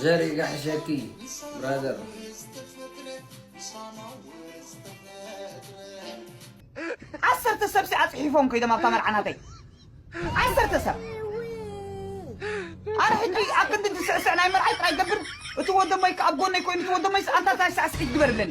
ዘር ይጋሕሸኪ ብራዘር። ዓሰርተ ሰብ ሲ ኣፅሒፎም ከይዶም ኣብታ መርዓ ናተይ። ዓሰርተ ሰብ። ኣነ ሕጂ ኣብ ክንዲ እንትስዕስዕ ናይ መርዓይ ጥራይ ገብር፣ እቲ ወደሞይ ከኣ ኣብ ጎነይ ኮይኑ፣ እቲ ወደሞይ ኣንታ ታይ ሳዕስዒት ግበርለኒ።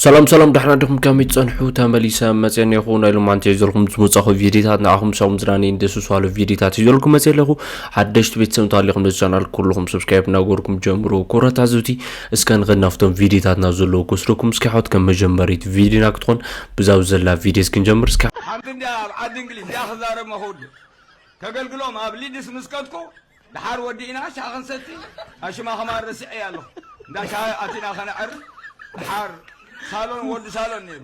ሰላም ሰላም፣ ደሕና ዲኹም? ከመይ ትጸንሑ? ተመሊሰ መጽኤ እኔኹ። ናይ ሎማንቲ ሒዘልኩም ዝመጻኹ ቪዲዮታት ንዓኹም ሰኹም ዝናኒ እንደስሱ ባሉ ቪዲዮታት ሒዘልኩም መጽኤ ኣለኹ። ሓደሽቲ ቤተሰብ እንተሃሊኹም ነዚ ቻናል ኩልኹም ሰብስክራይብ እናገበርኩም ጀምሩ። ክቡራት ተዓዘብቲ፣ እስከ ንኸድ ናብቶም ቪዲዮታትና ዘለዉ ክወስደኩም። እስኪ ሓወት ከም መጀመሪት ቪዲዮና ክትኾን ብዛው ዘላ ቪዲዮ እስኪ ንጀምር። እስኪ ሓንቲ እንዲያ ኣብ ዓዲ እንግሊዝ እያ ክዛረብ መኸውድ ከገልግሎም ኣብ ሊድስ ምስ ከድኩ፣ ድሓር ወዲእና ሻሂ ክንሰቲ፣ ኣሽማ ከማን ረሲዐያ ኣለኹ። እንዳ ሻሂ ኣቲና ከነዕርፍ፣ ድሓር ሳሎን ወዲ ሳሎን ነይሩ።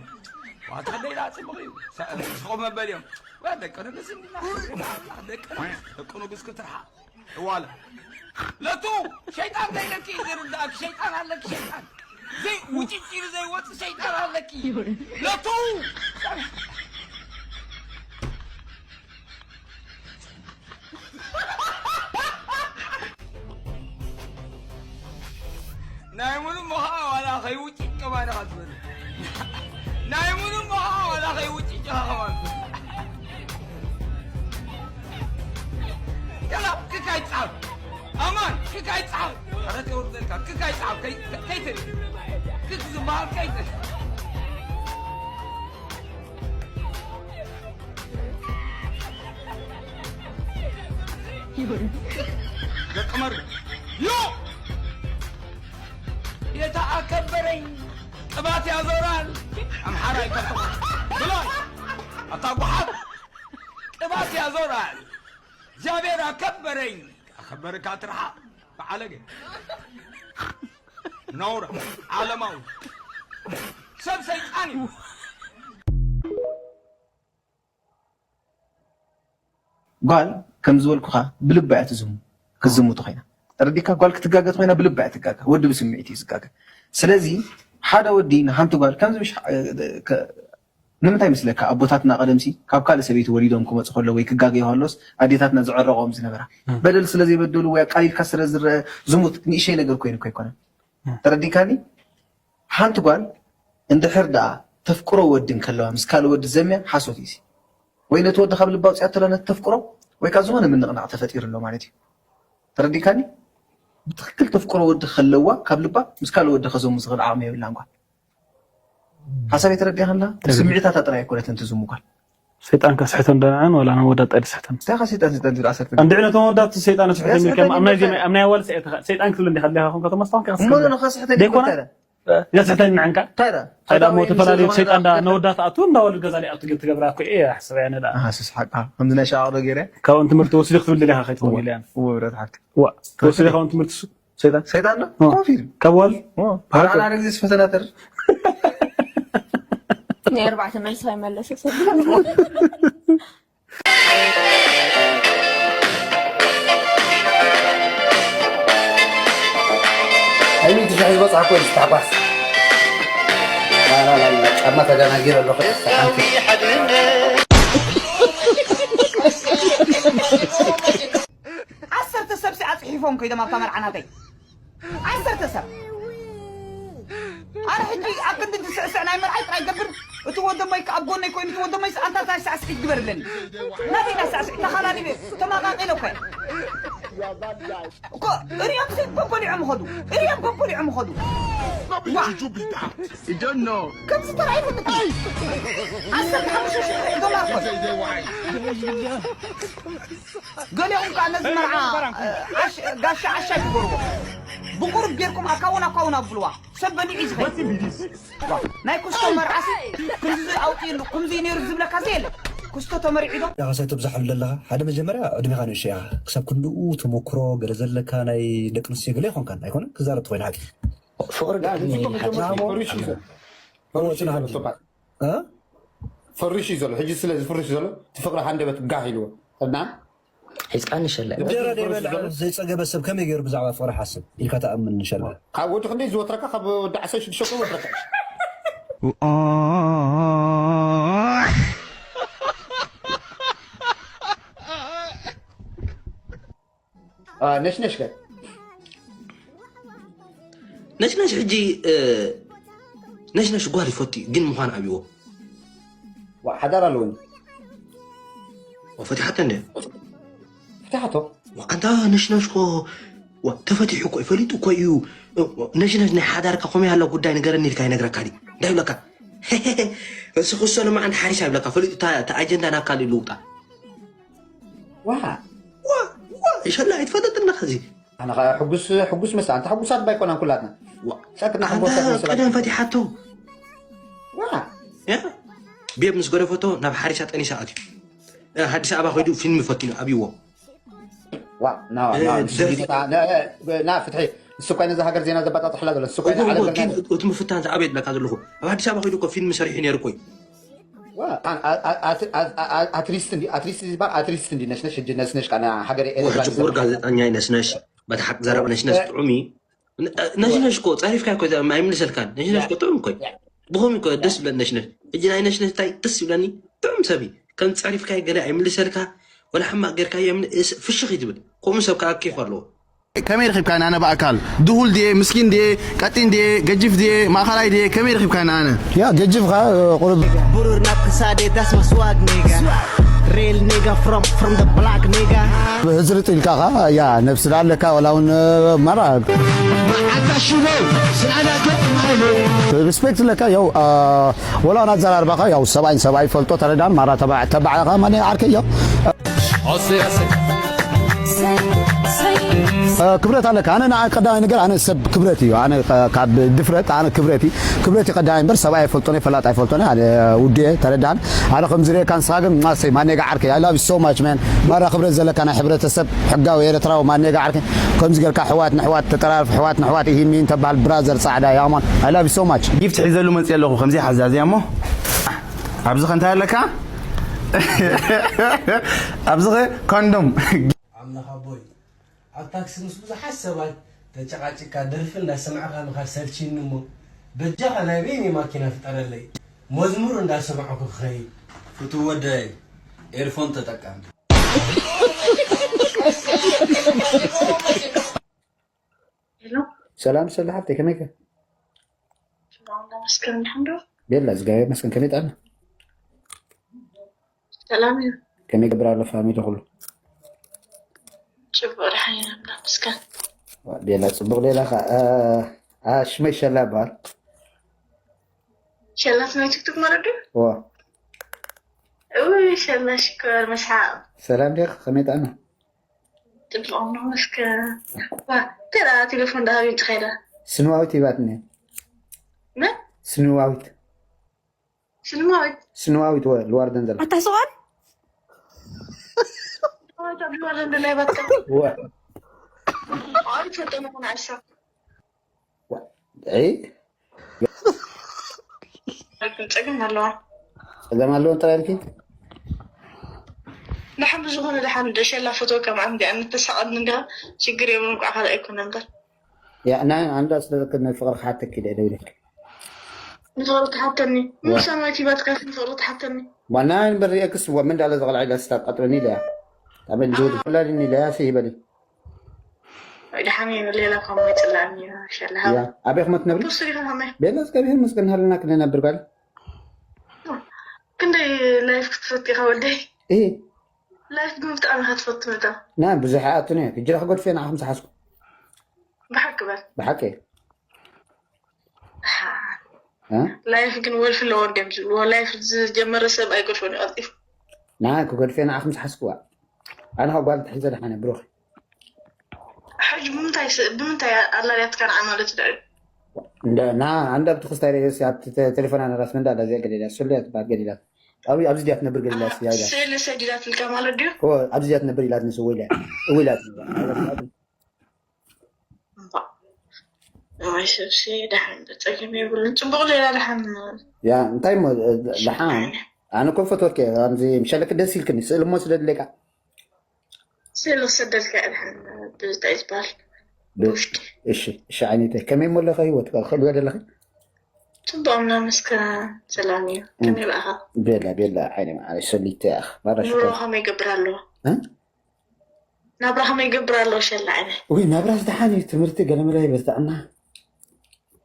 ዋታ ደይዳ ጽቡቕ እዩ። ሳ-፣ ስቕ መበል እዮም። ዋ፣ ደቂ ንግስ እንዲና፣ ደቂ ንግስ፣ ደቂ ንግስ ክትርሓቕ። ዋላ። ለቱ፣ ሸይጣን ከይለኪ ዝርዳእኪ፣ ሸይጣን ኣለኪ፣ ሸይጣን። ዘይ-፣ ውጭጭ ኢሉ ዘይወጽእ ሸይጣን ኣለኪ። ለቱ! ናይ ምሉእ ምዃ ዋላ ከይውጭጭ ከማን ኢኻ ትበል። ናይ ምሉእ ምዃ ዋላ ከይውጭጭ ኢኻ ከማን ትበል። ገላ ክካይ ጻብ። ኣማን ክካይ ጻብ። ኧረ ተወርደልካ ክካይ ጻብ። ከይ-፣ ከይትል። ክክ ዝበሃል ከይትል። ደቂ መርገም። ዮ! ጌታ ኣከበረኝ። ቅባት ያዞራል። ኣምሓራ ይከፍቶ። ብላይ። ኣታ ጓሓፍ። ቅባት ያዞራል። እግዚኣብሔር ኣከበረኝ። ኣከበርካ ትርሓ። በዓለገ። ነውራ። ዓለማዊ። ሰብ ሰይጣን እዩ። ጓል ከም ዝበልኩኻ ብልባ እያ ትዝሙ-፣ ክትዝሙት ኮይና። ተረዲካ? ጓል ክትጋገ ኮይና ብልባ እያ ትጋገ። ወዲ ብስምዒት እዩ ዝጋገ። ስለዚ ሓደ ወዲ ንሓንቲ ጓል ከምዚ ምሽ-፣ ከ-፣ ንምንታይ ይመስለካ ኣቦታትና ቀደምሲ ካብ ካልእ ሰበይቲ ወሊዶም ክመፁ ከሎ ወይ ክጋገዩ ከሎስ ኣዴታትና ዝዕረቆም ዝነበራ? እም። በደል ስለ ዘይበደሉ ወይ ኣቃሊልካ ስለ ዝረአ ዝሙት ንእሸይ ነገር ኮይኑ እኮ ኣይኮነን። እም። ተረዲካኒ? ሓንቲ ጓል እንድሕር ደኣ ተፍቅሮ ወዲ እንከለዋ ምስ ካልእ ወዲ ዘምያ ሓሶት እዩ። ወይ ነቲ ወዲ ካብ ልባ ኣውፅኣቶ ኣላ ነቲ ተፍቅሮ፣ ወይ ከዓ ዝኾነ ምንቕናቕ ተፈጢሩ ኣሎ ማለት እዩ። ተረዲካኒ? ብትኽክል ተፍቅሮ ወዲ ከለዋ ካብ ልባ ምስ ካልእ ወዲ ከዘሙ ዝኽእል ዓቕሚ የብላን ጓል። ሓሳበይ ተረዲኻና? ተረዲኻ። ስምዒታታ ጥራይ ኣይኮነትን ትዝሙ ጓል። ሰይጣን ከስሕተን ዶ ንዐን ዋላ ናብ ወዳት ጣይ ዝስሕተን? እንታይ ኻ ሰይጣን፣ ሰይጣን ዝብል ዓሰርተ ኣንድዒ ነቶም ወዳት ሰይጣን ስሕተን ያስሕተን። ኢልካ ኣብ ናይ ዜማ፣ ኣብ ናይ ኣዋል ስዒት ኢኻ። ሰይጣን ክትብል እንዲኻ ኣሊኻ ኾንካ ተማስታወን ከስሕተን እሞ ንኻ ስሕተን ደይኮና? ይኮተረ። ያ ስሕተን ንዐንካ? እንታይ ደኣ? እንታይ ደኣ እሞ ተፈላለዩ ሰይጣን ዳ ነወዳት ኣቱ እንዳወሉ ገዛ ሊኣቱ ትገብራ እኮ እየ ሓስበያ ነዳ። ኣሃ፣ ስስ ሓቃ። ከምዚ ናይ ሻቕ ዶ ገይረ? ካብኦም ትምህርቲ ወሲደ ክትብል ደሊኻ ከይትኸውን እዋ፣ ኢለ እያ። እዋ፣ ብረት ሓቂ። እዋ፣ ተወሲደ ካብኦም ትምህርቲ ሱ-፣ ሰይጣን? ሰይጣን ዶ? ኦ። ኮንፊርም። ካብ ዋል? ኦ። ብሓቂ። ሓደ ሓደ ግዜ ስፈተናተር። ናይ ኣርባዕተ መልሲ ኣይመለሰ ሰብ። ኣይሚን ትሽሒ ዝበፅሓ እኮ እዩ ዝታሕጓስ። ላላላ፣ ጫማ ተደናጊረ ኣለኹ። ዓሰርተ ሰብ ሲ ኣፅሒፎም ከይዶም ኣብታ መርዓ ናተይ። ዓሰርተ ሰብ። ኣነ ሕጂ ኣብ ክንዲ እንትስዕስዕ ናይ መርዓይ ጥራይ ገብር፣ እቲ ወደሞይ ከኣ ኣብ ጎነይ ኮይኑ፣ እቲ ወደሞይ ኣንታ እንታይ ሳዕስዒት ግበርለኒ። ናተይ ናይ ሳዕስዒት ተኻላሊበ፣ ተማቓቒለ እኮ እየ። እኮ እሪኦም ሲ በቦሊዖም ኸዱ። እሪኦም በቦሊዖም ኸዱ። ዋ። ከምዚ ተራእዩ ፈልጥ። ዓሰርተ ሓሙሽተ ሽሕ ዶላር እኮ። ገሊኦም ከኣ ነዚ መርዓ፣ እ፣ ዓሽ-፣ ጋሻ ዓሻ ይግበርዎ። ብቁሩብ ጌርኩም ኣካውን ኣካውን ኣብልዋ። ሰብ በሊዑ እዩ ዝኸይድ። ዋ፣ ናይ ኩስቶ መርዓሲ፣ ከምዚ ኣውፅእሉ፣ ከምዚ ነይሩ ዝብለካ ዘየለ። ኩስቶ ተመሪዑ ዶ? ኢኻ ሰብ ትብዛሓሉ ዘለኻ። ሓደ መጀመርያ ዕድሜኻ ንእሽቶ ኢኻ። ክሳብ ክንድኡ ተመክሮ ገለ ዘለካ ናይ ደቂ ኣንስትዮ ገለ ኣይኮንካን፣ ኣይኮነን? ክዛረብ ተኾይኑ ሓቂ። ፍቕሪ ያ፣ ግን ፍቕሪ ሓቂ። ጀመርኩ፣ ፍቕሪ ሽዘ። እዎ፣ ፍቕሪ ጽናሕ ሽዘ፣ እንጂ። ቶፓ። እ? ፈሪሹ እዩ ዘሎ። ሕጂ ስለ ዝፍርሽ ዘሎ፣ እቲ ፍቕሪ ሃንደበት ጋህ ኢልዎ። እና ሒዝካኒ ሸለ። እንጀራ ዘይበልዐ ዘይጸገበ ሰብ ከመይ ገይሩ ብዛዕባ ፍቕሪ ሓስብ ኢልካ ትኣምን ንሸለ? ካብ ወዲ ክንደይ ዝወትረካ፣ ካብ ወዲ ዓሰርተ ሽዱሽተ እኮ ይወትረካ። አ፣ ነሽነሽ ከ? ነሽነሽ ሕጂ ነሽነሽ ጓል ይፈቱ ግን ምዃን ኣብይዎ። ሓዳር ኣለውን ወፈቲሓተ እንደ ፍትሓቶ ኣንታ ነሽነሽ ኮ ተፈቲሑ እኮ ፈሊጡ እኮ እዩ። ነሽነሽ ናይ ሓዳርካ ኮመይ ኣሎ ጉዳይ ንገረኒ ኢልካ ይነግረካ ድዩ እንታይ ይብለካ? እሱ ክሶ ለማዓንቲ ሓሪስ ኣይብለካ ፈሊጡ ኣጀንዳ ናብ ካልእ ይልውጣ። ዋ ይሸላ ኣይትፈለጥና ከዚ ኣነ ከዓ ሕጉስ ሕጉስ መስ ኣንታ ሕጉሳት ባይኮናን ኩላትና ሳክና ሕጎሳት መስላ ቀደም ፈቲሓቶ ዋ ቤብ ምስ ገደፈቶ ናብ ሓሪሳ ጠኒሳ ኣትዩ። ኣዲስ ኣበባ ከይዱ ፊልም ፈቲኑ ኣብይዎ። ዋ ና ና ንሱ ዲነታ ና ፍትሒ ንሱ እኳ ነዛ ሃገር ዜና ዘባጣጥሕላ ዘሎ ንሱ እኳ ዓለም እቲ ምፍታን ዝኣበየ ዝብለካ ዘለኹ ኣብ ኣዲስ ኣበባ ከይዱ እኮ ፊልም ሰሪሑ ነይሩ እኮ እዩ። ኣትሪስት እንዲ ኣትሪስት ዝበሃል ኣትሪስት እንዲ ነሽነሽ ሕጂ ነስነሽ ቃ ሃገር ኤርትራ ሕጂ ክቡር ጋዜጠኛ ነሽነሽ በታ ሓቂ ዘረብ ነሽነሽ ጥዑም እዩ። ነሽነሽ እኮ ጸሪፍካ እኮ ኣይምልሰልካን። ነሽነሽ እኮ ጥዑም እኮ ብኸም እኮ ደስ ይብለኒ ነሽነሽ። ሕጂ ናይ ነሽነሽ እንታይ ደስ ይብለኒ ጥዑም ሰብ እዩ። ከም ጸሪፍካ ገለ ኣይምልሰልካ ወላ ሕማቅ ጌርካ ፍሽኽ እዩ ዝብል። ከምኡ ሰብ ከዓ ኬፍ ኣለዎ። ከመይ ረኺብካኒ ኣነ ብኣካል? ድሁል ድየ? ምስኪን ድየ? ቀጢን ድየ? ገጂፍ ድየ? ማእኸላይ ድየ? ከመይ ረኺብካኒ ኣነ? ያ ገጂፍ ኻ ቁሩብ ብሩር ናብ ክሳደ ዳስ መስዋግ ኔጋ ሬል ኔጋ from from the block ኔጋ ህዝርጥ ኢልካ ኻ ያ ነብሲ ዳ ኣለካ ወላ እውን መራ ዓካሽሎ ስናዳ ገጥ ማይሎ ሪስፔክት ለካ ያው ወላ ናዘራርባኻ ያው ሰብኣይን ሰብኣይ ፈልጦ ተረዳን ማራ ተባዕ ተባዕ ኻ ማን ዓርከ ያው ክብረት ኣለካ። ኣነ ንዓ ቀዳማይ ነገር ኣነ ሰብ ክብረት እዩ። ኣነ ካብ ድፍረት ኣነ ክብረት እዩ። ክብረት እዩ ቀዳማይ እምበር ሰብኣይ ኣይፈልጦን እየ፣ ፈላጥ ኣይፈልጦን እየ። ኣነ ውድየ ተረዳን። ኣነ ከም ዝርእየካ ንስኻ ግን ማሰይ ማኔጋ ዓርከይ I love you so much man። ማራ ክብረት ዘለካ ናይ ሕብረተሰብ ሕጋዊ ኤርትራዊ ማኔጋ ዓርከይ። ከምዚ ጌርካ ሕዋት ንሕዋት ተጠራርፍ ሕዋት ንሕዋት ኢሂን ሚሂን ተባሃል ብራዘር ጻዕዳ ያማን I love you so much። ጊፍት ሒዘሉ መጽእ ኣለኹ ከምዚ ሓዛዝያ እሞ ኣብዚ ኸ እንታይ ኣለካ? ኣብዚ ኸ ኮንዶም ኣምላኽ ኣቦይ ኣብ ታክሲ ምስ ብዙሓት ሰባት ተጨቓጭቕካ ደርፊ እንዳሰማዕካ ምኻድ ሰልችዩኒ እሞ በጃኻ ናይ በይነይ ማኪና ፍጠረለይ መዝሙር እንዳሰማዕኩ ክኸይድ። ፍቱው ወደይ ኤርፎን ተጠቀም። ሰላም ሰላ ሓብተይ ከመይ ከ? ቤላ እግዚኣብሔር ይመስገን ከመይ ጣና? ሰላም እዩ። ከመይ ገብር ኣሎ ፋሚሊ ኩሉ? ጽቡቅ ድሓን ኢና ኣምላኽ ይመስገን። ቤላ ጽቡቅ ሌላ ኸ ሽመይ ሸላ ይበሃል። ሸላት ናይ ቲክቶክ ማለት ድዩ? ዋ እውይ ሸላ ሽኮር መስሓቅ። ሰላም ዲኻ ከመይ ጣና? ጽቡቅ ነው እስከ ዋ ተራ ቴሌፎን ዳሃብ ይንጭኸይዳ። ስንዋዊት ይባትኒ። ምን? ስንዋዊት ስንማዊት ስንዋዊት ወ ልዋርደን ዘላ ኣታ ስቓል ጸገም ኣለዋ። ጸገም ኣለወን ጥራይ ኢልኪ ንሓም ዝኾነ ደሓን ደሸላ ፎቶ ከም ዓምዲ ኣንተሳቐኒ እንዲያ ሽግር የብሉን። ቋዕ ካልእ ኣይኮነ እምበር ያ ናይ ኣንዳ ስለዘከ ናይ ፍቕሪ ክሓተኪ ኢለ ደውለኪ። ንፍቕሪ ትሓተኒ ምሳማይ ቲባትካ ንፍቕሪ ትሓተኒ። ዋና ንበር ሪኤክስ ወምን ዳለ ዘቕልዐ ኢላ ስታ ቀጥረኒ ኢለያ። ኣበል ጆዲ ፈላሊኒ ኢለያ ሲ ይበሊ። ወይ ደሓን እዩ ሌላ ከማይ ጽላእኒ ሸላ ያ ኣበይ ክመት ነብሪ ፖስት ዲኻ ከማይ ቤላ እስከብሔር መስገን ሃልና ክነነብር ባል ክንደይ ላይፍ ክትፈት ኢኻ ወልደይ። እህ ላይፍ ግን ብጣዕሚ ኢኻ ትፈቱ መታ። ና ብዙሕ ኣትን እየ ክጅራ ክገድፍ እየ ንዓኹም ዝሓዝኩ። ብሓቂ በል። ብሓቂ ላይፍ ግን ወልፊ ኣለዎ እንዲም ዝብልዎ ላይፍ ዝጀመረ ሰብ ኣይገድፎን እዩ ቀልጢፉ። ንዓይ ክገድፍ እየ ንዓኹም ዝሓዝክዋ። ኣነ ካብ ጓል ትሕዘ ደሓነ ብሩኽ። ሕጂ ብምንታይ ስ- ብምንታይ ኣላልያትካ ንዓ ማለት ዳ እዩ? እንደ ና አንድ ኣብቲ ክስታይ ሬስ ኣብቲ ቴሌፎን ኣነራስ መንዳ ዳ እዚኣ ገዲላ ሱልያ ትባል ገዲላ ኣብ ኣብዚ ዲያ ትነብር ገዲላ ሲ ያዳ ስእሊ ሰዲዳትልካ ማለት ድዩ? ኦ ኣብዚ ዲያ ትነብር ኢላት ንሱ ወይላ ወይላት እዋይ ሰብሲ ደሓን ጸገም የብሉን። ጽቡቕ ሌላ ደሓን ያ እንታይ ሞ ደሓን ኣነ ኮ ፈትወኪ ኣምዚ ምሸለክ ደስ ኢልክኒ ስእሊ ሞ ስለ ድሌካ ስእሊ ክሰደልካ እየ ደሓን ብዝታይ ዝበሃል ብውሽጢ እሺ እሺ ዓይነተይ ከመይ ሞ ኣለኸ ህይወት ክኸዱ ዘለኺ ጽቡቕ ምናምስከ ሰላም እዩ ከመይ በኣኻ ቤላ ቤላ ዓይነ መዓረይ ሰሊተ ያኽ ማራ ኑሮ ከመይ ይገብር ኣለዎ ናብራ ከመይ ይገብር ኣለዎ ሸላ ዓይነ ወይ ናብራስ ደሓን እዩ ትምህርቲ ገለመለ ይበዝተዕና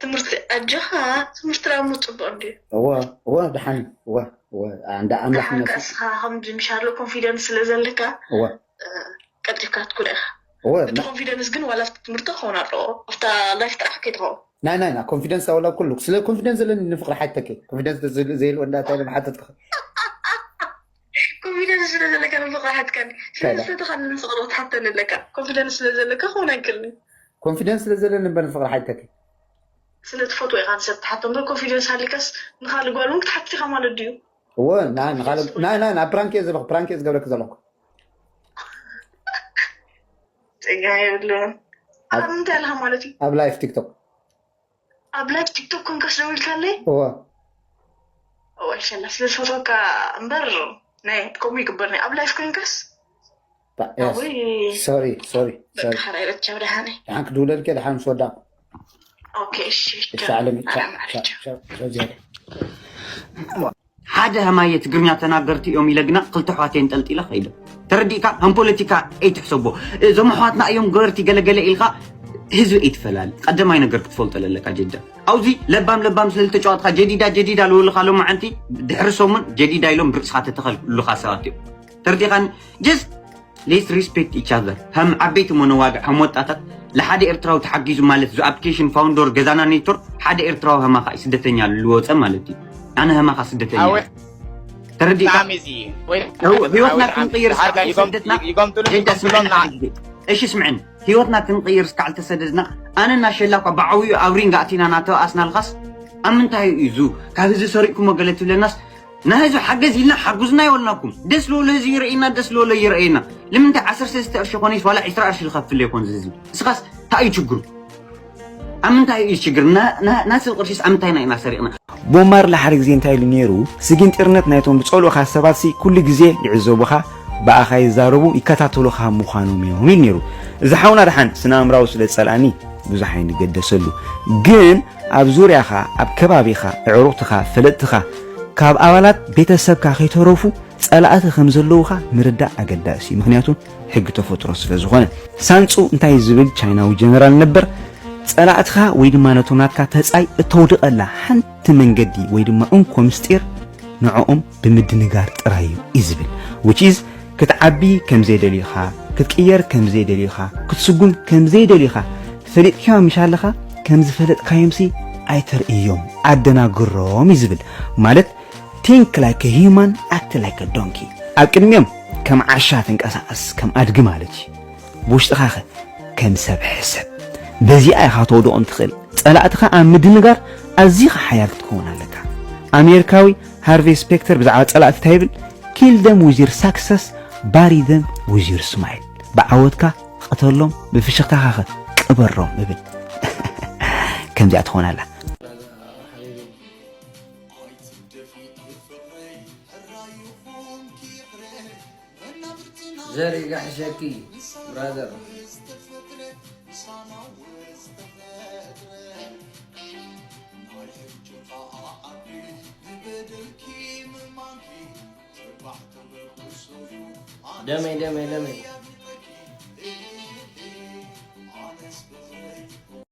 ትምህርቲ ኣጆኻ። ትምህርቲ ዳሞ ፅቡቅ እንድዩ። እወ እወ ደሓን እወ እወ እንዳ ኣምላኽ ደሓን ይመስል ከስኻ ከምዚ ምሻሎ ኮንፊደንስ ስለ ዘለካ እወ እ፣ ቀልጢፍካ ትኩል ኢኻ። እወ እቲ ኮንፊደንስ ግን ዋላ ኣብቲ ትምህርቲ ክኸውን ኣለዎ። ኣብታ ላይፍ ጥራሕ ከይትኸውን። ናይ ናይ ናይ ኮንፊደንስ ኣወላ ኩሉ ስለ ኮንፊደንስ ዘለኒ ንፍቅሪ ሓተኪ ኮንፊደንስ ዘይልዎ እንዳታይ ለምሓተትካ ኮንፊደንስ ስለ ዘለካ ንፍቅሪ ሓትካኒ። ስለዚ ተኻ ንፍቅሪ ክትሓተኒ ኣለካ። ኮንፊደንስ ስለ ዘለካ ክኸውን ኣይክእልን። ኮንፊደንስ ስለ ዘለኒ እምበር ንፍቅሪ ሓተኪ ስለ ትፈትዎ ኢኻ ንሰብ ትሓቶ እምበር ኮንፊደንስ ሃሊካስ ንኻልእ ጓል እውን ክትሓትት ኢኻ ማለት ድዩ? እወ ናይ ንኻልእ ናይ ናይ ናብ ፕራንክ እየ ዘለኹ ፕራንክ እየ ዝገብረኪ ዘለኹ ፅጋ የብሉን። ኣብ ምንታይ ኣለኻ ማለት እዩ? ኣብ ላይፍ ቲክቶክ ኣብ ላይፍ ቲክቶክ ኮንካስ ደው ኢልካለይ? እወ እዋይ ሸላ ስለ ዝፈትወካ እምበር ናይ ከምኡ ይግበር ናይ ኣብ ላይፍ ኮንካስ ሶሪ ሶሪ ሶሪ ሓራይ ረቻው ደሓነ ደሓን ክድውለልከ ደሓን ምስ ወዳእኩ ኦኬ እሺ ሻዕለሚ ኣራማርቻ ሸዚያደ ሓደ ህማየ ትግርኛ ተናገርቲ እዮም ኢለ ግና ክልተ ኣሕዋተይ እንጠልጢለ ከይደ። ተረዲእካ? ከም ፖለቲካ ኣይትሕሰቦ። እዞም ኣሕዋትና እዮም ገበርቲ ገለገለ ኢልካ ህዝቢ ኣይትፈላሊ። ቀደማይ ነገር ክትፈልጦ ለለካ ጀዳ። ኣብዚ ለባም ለባም ስለ ዝተጫወትካ ጀዲዳ ጀዲዳ ልወልካ ሎማዓንቲ ድሕሪ ሰሙን ጀዲዳ ኢሎም ርእስኻ ተተኸልሉኻ ሰባት እዮም። ተረዲእካኒ? Just let's respect each other። ከም ዓበይቲ መነዋግዕ ከም ወጣታት ለሓደ ኤርትራዊ ተሓጊዙ ማለት እዚ ኣፕሊኬሽን ፋውንደር ገዛና ኔትወርክ ሓደ ኤርትራዊ ከማኻ እዩ ስደተኛ ልወፀ ማለት እዩ። ኣነ ከማኻ ስደተኛ ኣወ እየ። ተረዲእካ? ብጣዕሚ እዚ ወይ ህው- ህይወትና ብጣዕሚ ክንቅይር እስካዕ ሓርካ ይጎም- ተሰደድና ይጎምቱሉ ጀዳ ይጎምቱሎም ስምዐና ና ሓደ ግዜ። እሺ ስምዕን ህይወትና ክንቅይር እስካዕ ተሰደድና ኣነና ሸላ እኳ ብዓብዩ ኣብ ሪንግ ኣቲና ናተባኣስናልካስ ኣብ ምንታይ እዩ እዙ ካብ ህዝቢ ሰሪቅኩሞ ገለ ትብለናስ ናይ ህዝቢ ሓገዝ ኢልና ሓጉዝና ይወልናኩም ደስ ልወሎ ህዝቢ ይረእየና ደስ ልወሎ ይረእየና ንምንታይ ዓሰርተ ሰለስተ ቅርሺ ኮነስ ዋላ ዕስራ ቅርሺ ዝኸፍል ይኮን ህዝቢ እስኻስ እንታይ እዩ ችግሩ ኣብ ምንታይ እዩ ችግር ናስብ ቅርሺስ ኣብ ምንታይ ኢና ሰሪቕና ቦብ ማርሊ ሓደ ግዜ እንታይ ኢሉ ነይሩ? ስጊንጢርነት ናይቶም ዝጸልኡኻ ሰባትሲ ኩሉ ግዜ ይዕዘቡኻ፣ ብኣኻ ይዛረቡ፣ ይከታተሉኻ ምዃኖም እዮም ኢሉ ነይሩ። እዚ ሓውና ደሓን ስነ ኣእምራዊ ስለ ዝጸልኣኒ ብዙሕ ኣይንገደሰሉ። ግን ኣብ ዙርያኻ፣ ኣብ ከባቢኻ፣ ኣዕሩኽትኻ፣ ፈለጥትኻ፣ ካብ ኣባላት ቤተሰብካ ከይተረፉ ጸላእቲ ከም ዘለዉኻ ምርዳእ ኣገዳሲ እዩ። ምኽንያቱ ሕጊ ተፈጥሮ ስለ ዝኾነ። ሳንጹ እንታይ ዝብል ቻይናዊ ጀነራል ነበር፣ ጸላእትኻ ወይ ድማ ነቶም ናትካ ተጻይ እተውድቐላ ሓንቲ መንገዲ ወይ ድማ እንኮ ምስጢር ንዕኦም ብምድንጋር ጥራይ እዩ እዩ ዝብል። Which is ክትዓቢ ከም ዘይደልዩኻ፣ ክትቅየር ከም ዘይደልዩኻ፣ ክትስጉም ከም ዘይደልዩኻ ፈሊጥካዮም ምሽ ኣለኻ ከም ዝፈለጥካዮምሲ ኣይተርእዮም፣ ኣደናግሮም እዩ ዝብል። ማለት think like a human, act like a donkey። ኣብ ቅድሚኦም ከም ዓሻ ትንቀሳቐስ ከም ኣድጊ ማለት እዩ። ብውሽጥኻ ኸ ከም ሰብ ሕሰብ። በዚኣ ኢኻ ተውድቖም ትኽእል። ጸላእትኻ ኣብ ምድንጋር ኣዚኻ ሓያል ክትከውን ኣለካ። ኣሜሪካዊ ሃርቬይ ስፔክተር ብዛዕባ ጸላእቲ እንታይ ይብል? Kill them with your success, bury them with your smile። ብዓወትካ ቐተሎም፣ ብፍሽኽታኻ ኸ ቅበሮም እብል። ከምዚኣ ትኾን ኣላ። ዘርኢ ጋሕሸኪ ብራዘር። ደመይ ደመይ ደመይ